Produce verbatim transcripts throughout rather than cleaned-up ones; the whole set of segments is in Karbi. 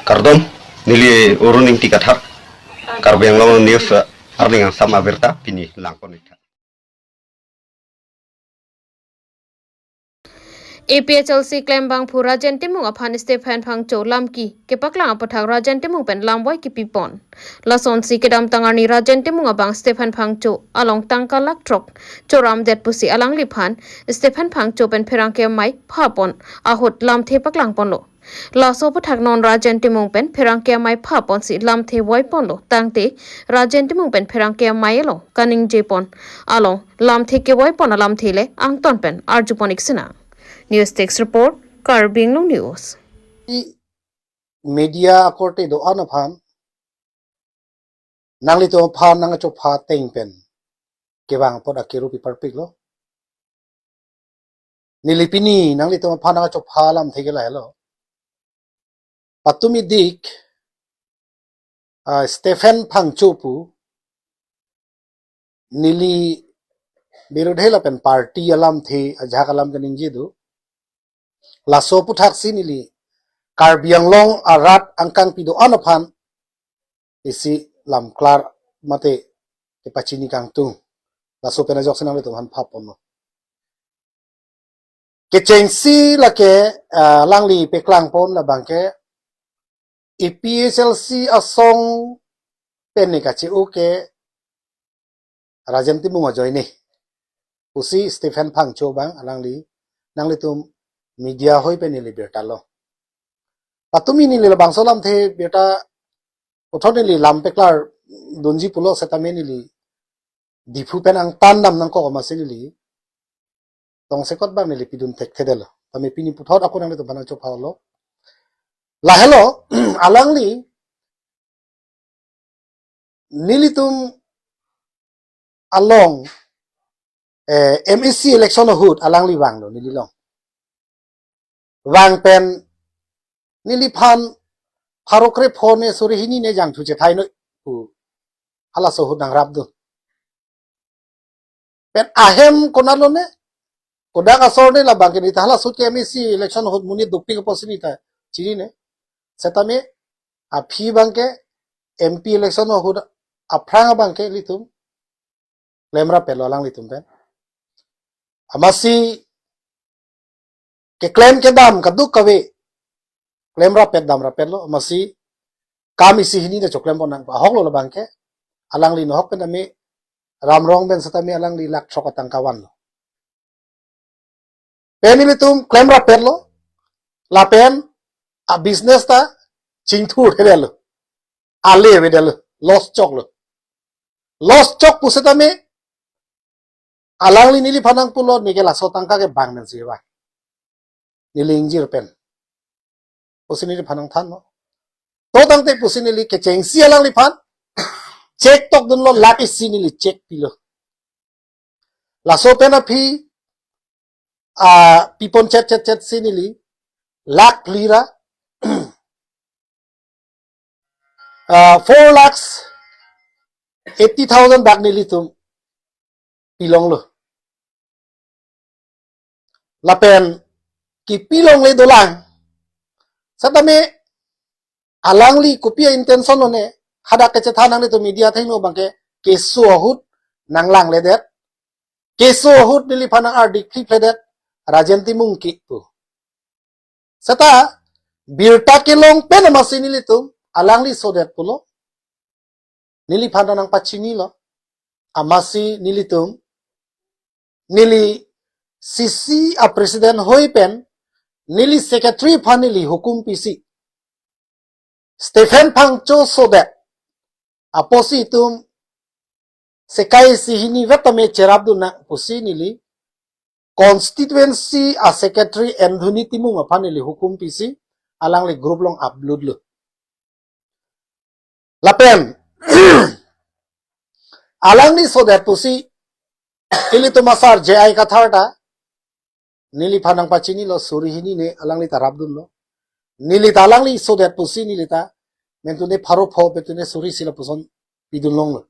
Kardom, neli Arun Ingti Kathar, Karbi Anglong News, eh, arni angsam abirta pini langpon-ik tha. A P H L C klembangphu Rajen Timung aphan Stephen Phangcho lamki kepaklang aputhak Rajen Timung pen lamvoi kipipon. Lasonsi kedamtang arni Rajen Timung abang Stephen Phangcho along tangka lakh throk choramdet pusi alangliphan Stephen Phangcho pen pherangke amei phapon ahut lamthe paklangponlo. Laso aputhak non Rajen Timung pen pherangke amei phaponsi lamthe voiponlo. Tangte Rajen Timung pen pherangke amei along kaningjepon along lamthe kevoipon alamthe le angton pen arjupon-ik sinang. News Desk Report, Karbi Anglong News. I media akorte do-an aphan nanglitum aphan nangchopha ateng pen kevang apot akiru piparpiklo. Neli pini nanglitum aphan nangchopha alamthe ke lahelo. Patumi dik, ah, Stephen Phangcho pu neli birodhi lapen party alamthe ajahak alam kaningje do. Laso aputhaksi neli Karbi Anglong arat angkangpi do-an aphan isi lamklar mate kepachini kangtung. Laso pen ajoksi nanglitum aphan phaponlo. Kechengsi lake, ah, alangli paklangpon labangke A P H L C asong pen ne kache-o ke Rajen Timung ajoine pusi Stephen Phangcho abang alangli nanglitum media ahoi pen neli birtalo. Patumi neli labangso alamthe birta puthot neli lam paklardunji pulo setame neli Diphu pen angtan dam nangkok amatsi neli tongsekot abang neli pidun thekthedetlo. Tame pini puthot ako nanglitum aphan nangchophalo. Lahelo, alangli nelitum along, eh, M A C election ahut alangli vanglo nelilong. Vang pen neliphan pharo krepho ne suri hini ne jangthu chethai noi pu halaso ahut nangrapdun. Pen ahem konatlo ne, kodak asor ne labangke neta halaso ahut ke M A C election ahut monit dopik apotsi neta chinine. Setame aphi abangke M P election ahut aphrang abangke ilitum klemrap-etlo alanglitum pen. Amatsi keklem kedam kadokave klemrap-et damrap-etlo, amatsi kam isi hini ta choklempon nangpo. Ahoklo labangke, alangli nohok pen tame Ramrong pen setame alangli lakh throk atangka vanlo. Pen ilitum klemrap-etlo, lapen a-business ta chingthurthedetlo, ale avedetlo, loss choklo. Loss chok pu setame alangli neliphan nangpulo, neke laso atangka ke bang mensi ba, neli ingjir pen pusi neliphan nangthanlo. To tangte pusi neli kechengsi alangliphan cheque tokdunlo, lakh isi neli cheque pilo. Laso pen aphi, ah, pipon chet chet chetsi neli lakh phli ra, ah, four lakhs eighty thousand bak nelitum pilonglo. Lapen kepilongle dolang. Setame alangli kopi a-intention lo ne, hadak kechethan nanglitum media athengno abangke keso ahut nanglangledet. Keso ahut neliphan nang-ardik phliphledet, Rajen Timung ke pu. Seta birta kelong pen amatsi nelitum alangli sodet pulo. Neliphan ta nangpachinilo. Amatsi nelitum, neli C C a-president hoi pen neli secretary aphan neli hukum pisi, Stephen Phangcho sodet apotsi itum sekai isi hini vet tame cherapdun nang pusi neli constituency a-secretary Anthony Timung aphan neli hukum pisi alangli group along upload lo. Lapen alangli sodet pusi ilitum asar J I Kathar ta neliphan nangpachinilo, suri hini ne alangli ta rapdunlo. Neli ta alangli sodet pusi neli ta mentune pharo pho, mentune suri isi lapuson pidunlonglo.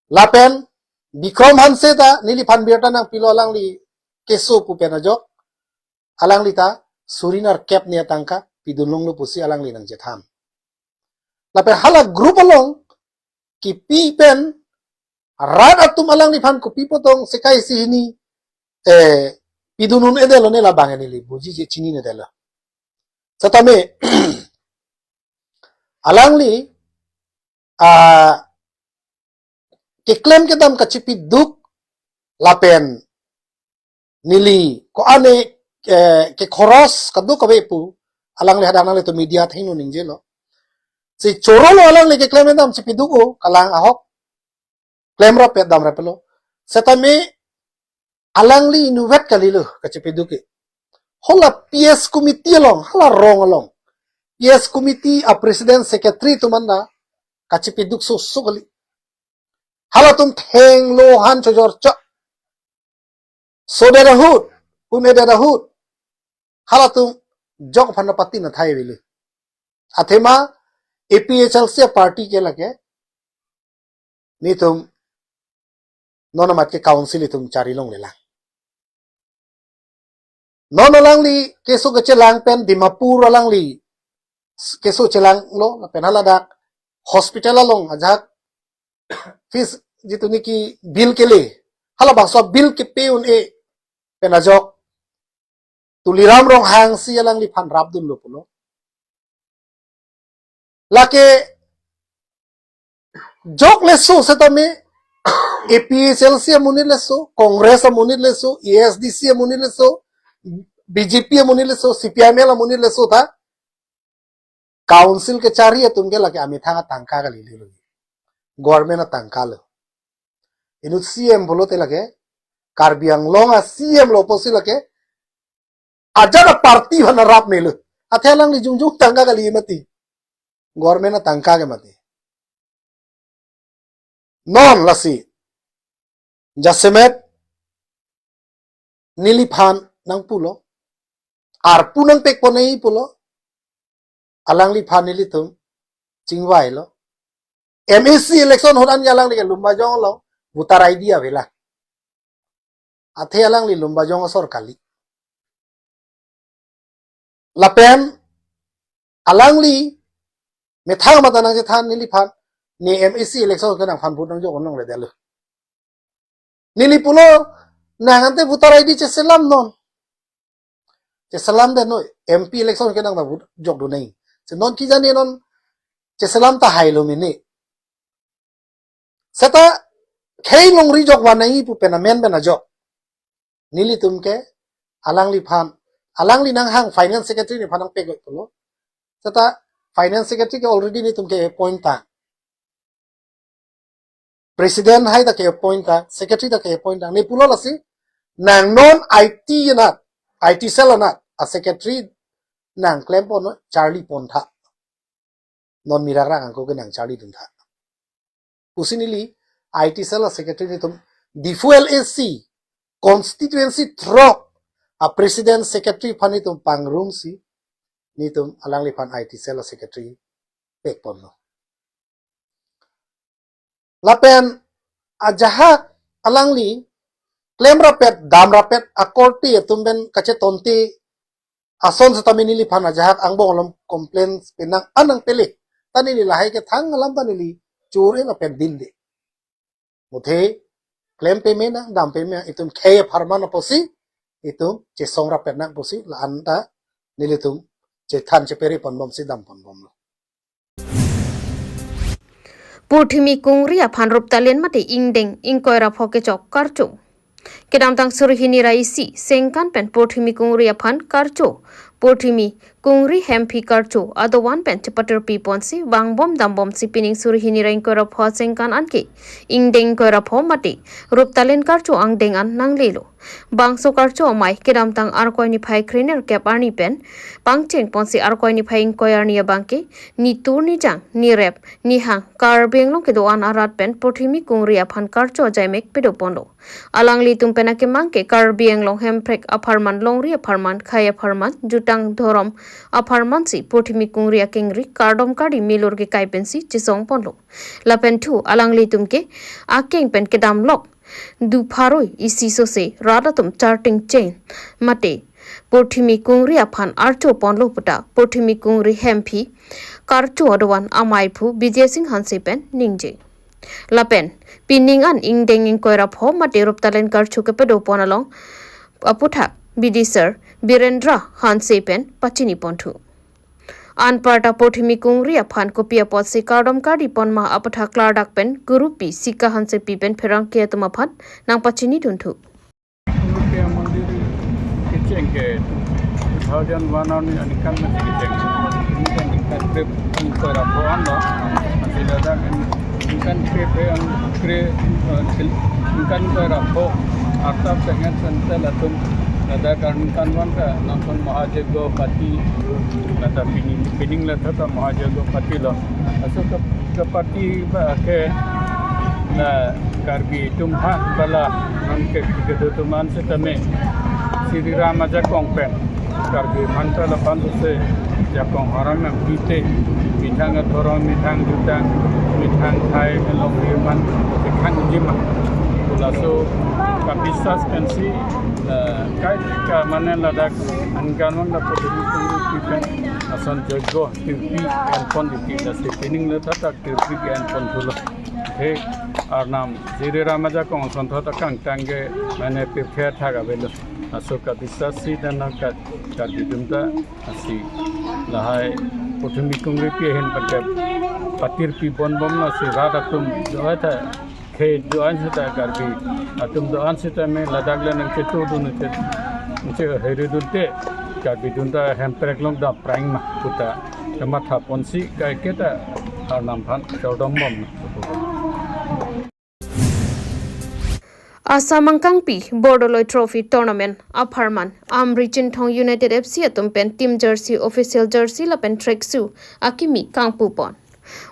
Lapen Bikrom Hanse ta neliphan birta nangpilo, alangli keso pu pen ajok alangli ta suri nerkep ne atangka pidun longlo pusi alangli nangchethan. Lapen hala group along kipi pen rat atum alangliphan kopi potong sekai si hini, eh, pidun un-edetlo ne labang neli buji je chinine detlo. Setame alangli, ah, keklem kedam kachipiduk lapen neli ko-an, eh, ke khoros kaduk kave pu alangli hadak nanglitum media athengno ningjelo. Si chorolo alangli keklem kedam chipiduk o kalang ahok. Klem rapet dam rapetlo. Setame alangli inutvet kalilo kachipiduk ke. Hala P S committee along, hala rong along, P S committee a president secretary atum anta kachipiduk soso kali. Halatum thenglo han chojor chok. Sodet ahut, un-edet ahut, halatum jok aphan pati na thai avelo. Athema A P H L C party ke lake, netum non amat ke council itum chari longlelang. Non alangli keso kechelang pen Dimapur alangli keso chelanglo, lapen haladak hospital along ajahak fees jitu niki bill kele, halabangso bill kepe un-e pen ajok Tuliram Ronghang si alangliphan rapdunlo pulo. Lake jok leso setame A P H L C amonit leso, Congress amonit leso, A S D C amonit leso, B J P amonit leso, C P I M L amonit leso ta council kechari atum ke lake amethang atangka kalilo. Government atangka lo. Inut C M pulote lake, Karbi Anglong a C M lo pusi lake, ajat a party aphan rap melo. Athe alangli jongjong tangka kali mati. Government atangka ke mati. Non lasi jasemet neliphan nangpulo, arpu nangpekpon nangji pulo, alangliphan nelitum chingvailo. M A C election ahut an alangli ke Lumbajong along voter I D avelang. Athe alangli Lumbajong asor kali. Lapen alangli methang mata nangchethan neliphan, ne M A C election ke nangphan vote nangjok longledetlo. Neli pulo, nang ante voter I D cheselam non. Cheselamdet noi, M P election ke nang ta vote jokdun nangji. Si non kejani non cheselam tahai lo mene. Seta khei longri jokvan nangji pu pen amen pen ajok. Nelitum ke alangliphan, alangli nanghang finance secretary neliphan nangpekoi pulo. Seta finance secretary ke already netum ke appoint tang. President hai ta ke appoint tang, secretary ta ke appoint tang. Ne pulo lasi, nang non I T anat, I T cell anat a secretary nangklempon charlipon tha. Non mirak rak angko ke nangcharlidun tha. Pusi neli I T cell a secretary netum Diphu L A C constituency throk a president secretary aphan netum pangrumsi netum alangliphan I T cell a secretary pekponlo. Lapen ajahak alangli klem rapet, dam rapet akorte atum pen kachetonte ason setame neliphan ajahak angbong along complaints penang anang pele. Ta neli lahai kethang alam ta neli chore lapen dinde. Muthe klem peme nang, dam peme nang, itum khei apharman apotsi, itum chesong rapet nang pusi, la-an ta nelitum chethan chepere ponbomsi dam ponbomlo. Purthimi kungri aphan ruptalen mate ingdeng ingkoi ra pho kechok karcho. Kedamtang suri hini ra isi sengkan pen purthimi kungri aphan karcho, purthimi kungri hemphi karcho adovan pen chepatirpi ponsi vangbom dambomsi pining suri hini ra ingkoi ra pho sengkan anke ingdeng ingkoi ra pho mate ruptalen karcho angdeng an nanglelo. Bangso karcho amei kedamtang Arkoi niphai krenerkep arni pen pangcheng ponsi Arkoi niphai ingkoi arni abangke nitur nijang nirep nihang Karbi Anglong kedo-an arat pen purthimi kungri aphan karcho ajaimek pedoponlo. Alanglitum pen akemang ke Karbi Anglong hemprek apharman, longri apharman, khei apharman, jutang dhorom apharmansi purthimi kungri akengri kardom kardi milur kekai pensi chesongponlo. Lapen thu alanglitum ke akeng pen kedam lok du pharo isi sose rat atum charting chen mate Purthimi Kungri aphan archo ponlo puta Purthimi Kungri Hemphi karcho adovan amaiphu Bijay Singh Hanse pen ningje. Lapen pining an ingdeng ingkoi ra pho mate Ruptalent karcho kepadopon along aputhak B D sir Birendra Hanse pen pachini ponthu. Anparta Purthimi Kungri aphan kopi apotsi kardom kardi ponma aputhak klardak pen Gurupi Sika Hansepi pen pherangke atum aphan nangpachini dunthu. Rupiah mondir kecheng ke two thousand one arni aningkan mati kecheng. Aningkan aningkan trip ingkoi ra pho anlo. Mati ladak aningkan trip eh ang kre aningkan ingkoi ra pho artap tengen sentel atum ladak aningkan van ke nangkon mahajego pati ladak pining pining ladak mahajego pati lo. Aso ke kepati ba ke na Karbi atum ha bala non ke kedo tuman setame Sri Ram ajakong pen Karbi manta lapan se jakong orang nangpite mithang athorong mithang jutang mithang thai melong riman sekhang jima. Laso kabisas pensi eh, kai ka mane ladak aningkan van la putri putri pen ason jogo tirpi an pon di kita si pining le tata tirpi ke an pon thulo. He arnam Sri Ram ajakong sonthot akangtang ke mane pirthe athak avelo. Aso kabisas si dan ka Karbi atum ta asi lahai Purthimi Kungripi ahin pen ke patirpi ponbom lasi rat atum do-an ta khei do-an seta Karbi atum do-an setame ladak le nangchetu dun che nangche heri dunte Karbi atum ta hemprek along dam prang ma puta kematha ponsi kaiketa arnam aphan chordombom. Assam angkangpi Bordoloi Trophy Tournament apharman Amri Chinthong United F C atum pen team jersey, official jersey lapen tracksuit akimi kangpu pon.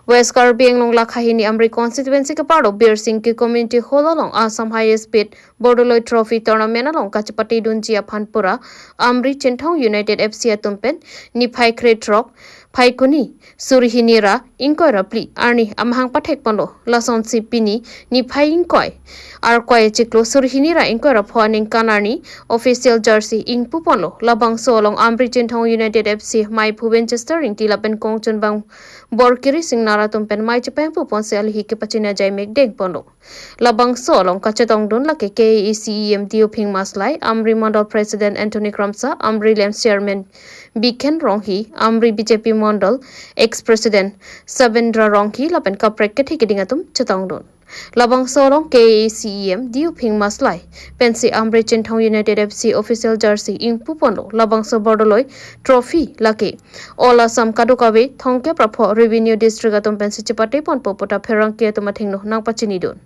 West Karbi Anglong lakha hini Amri constituency keparlo Birsingki Community Hall along Assam Highest Bid Bordoloi Trophy Tournament along kachepate dunji aphan pura Amri Chinthong United F C atum pen niphai krethrok Phaikuni suri hini ra ingkoi ra phli arni amahang pathek ponlo. Lasonsi pini niphai ingkoi arkoi chiklo suri hini ra ingkoi ra pho aningkan arni official jersey ingpu ponlo. Labangso along Amri Chinthong United F C maiphu Winchester Ingti lapen kongchunbang Borkiri Singnar atum pen mei chepengpu ponsi alihi kepachini ajai mekdeng ponlo. Labangso along kachetongdun lake K A A C E M Diophing Maslai, Amri Mandal President Anthony Kramsa, Amri Lem Chairman Biken Ronghi, Amri B J P Mandal ex-president Sabendra Ronghi lapen kaprek kethe keding atum chetongdun. Labangso along K A A C E M Diophing Maslai pensi Amri Chinthong United F C official jersey ingpu ponlo. Labangso Bordoloi Trophy lake All Assam kadokave thomkep ra pho revenue district atum pensi chepate ponpo puta pherangke atum athengno nangpachinidun.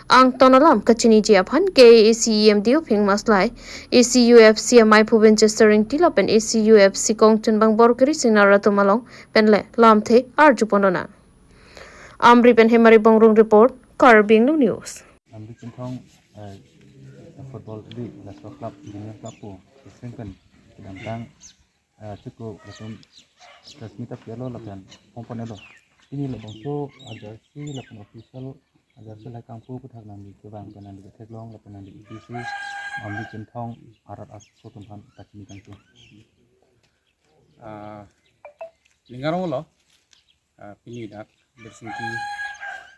Angton alam kachiniji aphan K A A C E M Diophing Maslai, A C U F C amaiphu Winchester Ingti lapen A C U F C kongchunbang Borkiri Singnar atum along penle lamthe arju pondona. Amri pen Hemari Bongrung report, Karbi Anglong News. Amri Chinthong eh, football league laso club junior club pu president pen kedamtang eh, chuku latum press meet up lo lapen pon ponlo. Pini labangso a jersey lapen official a jersey lahai kangpu aputhak nangli kevang pen nangli ketheklong lapen nangli isi Amri Chinthong arat aso atum aphan pachini kangtung. Ah, ning aronglo, ah, pini dak Birsingki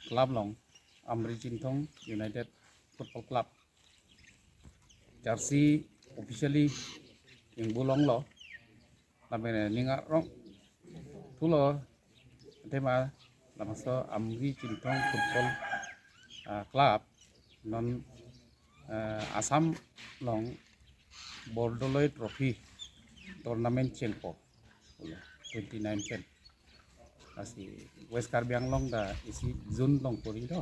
Club along Amri Chinthong United Football Club jersey officially ingpu longlo. Lapen ning arongthulo, tema labangso Amri Chinthong Football ah, Club non ah, Assam along Bordoloi Trophy Tournament chengpo twenty nine pen. Lasi West Karbi Anglong ta isi zone along pori do.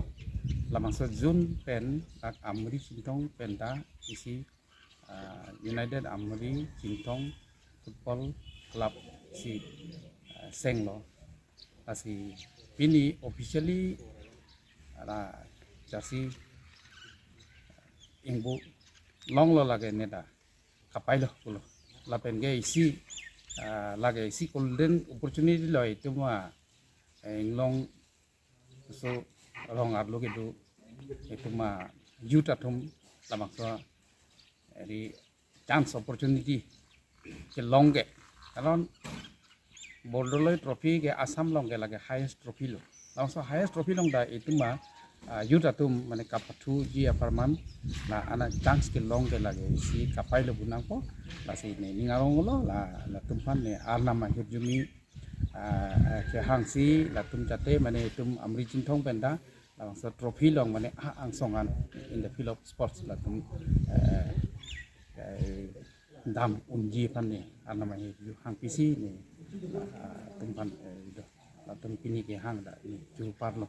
Labangso zone pen dak Amri Chinthong pen ta isi ah, United Amri Chinthong Football Club si ah, senglo. Lasi pini officially la jersey ingpu longlo lake neta kapailo pulo. Lapen ke isi ah, lake isi golden opportunity lo itum a-inglong so rong arlo kedo itum a-youth atum labangso eri chance opportunity kelong ke, karon Bordoloi Trophy ke Assam along ke lake highest trophy lo. Labangso highest trophy along ta itum a, ah, youth atum mane kapathuji apharman la ana chance kelong ke lake isi kapailo pu nangpo. Lasi ne ning arong lo la, latum aphan ne Arnam ahirjume, ah, ah, kehangsi latum jate mane itum Amri Chinthong pen ta labangso trophy along mane a-angsong an in the field of sports latum, eh, eh, dam unji aphan ne Arnam ahirjume hangpisi ne, ah, atum aphan, eh, do, latum pini kehang ta ne chupar lo.